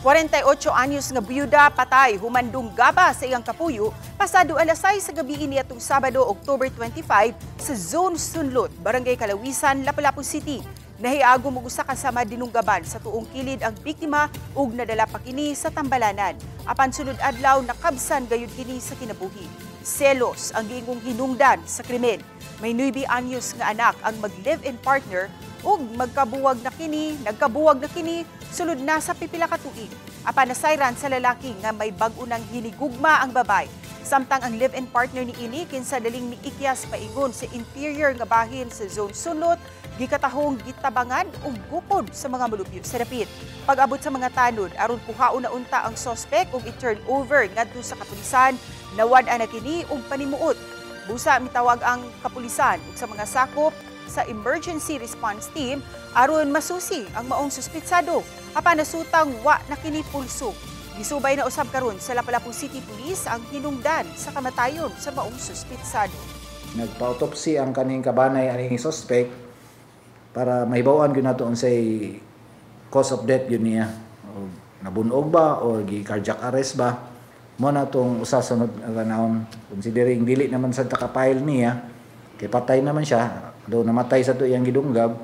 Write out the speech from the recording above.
48 anyos nga biyuda patay human dunggaba sa iyang kapuyo pasado alas 6 sa gabi niadtong Sabado, October 25, sa Zone Sunlot, Barangay Kalawisan, Lapu-Lapu City. Nahiagom og usa ka sama dinunggaban sa tuong kilid ang biktima ug nadala pa kini sa tambalanan. Apan sunod adlaw, nakabsan gayud kini sa kinabuhi. Selos ang giingong hinungdan sa krimen. May 9 anyos nga anak ang mag-live-in partner ug magkabuwag na kini, nagkabuwag na kini sulod na sa pipila ka tuig. Apan nasayran sa lalaki nga may bag-o nang hinigugma ang babay. Samtang ang live-in partner ni ini, kinsa daling miikyas paingon sa interior nga bahin sa Zone Sunlot, gikatahong gitabangan ug gupod sa mga mulupyo sa dapit. Pag-abot sa mga tanod aron kuhaon na unta ang sospek ug i-turn over ngadto sa kapulisan, nawad-an na kini og panimuot. Busa mitawag ang kapulisan ug sa mga sakop sa emergency response team aron masusi ang maong suspitsado. Apan nasutang wa na kini pulso. Gisubay na usab karon sa Lapu-Lapu City Police ang hinungdan sa kamatayon sa maong suspitsado. Nagpa-autopsy ang kaning kabanay aning suspect para mahibaw-an gyud nato unsay cause of death gyud niya. O nabunog ba or gi cardiac arrest ba? Mo na tong usa sa tanawon, considering dili naman sa ka-file niya kay patay naman siya, do namatay sa to iyang gidunggab.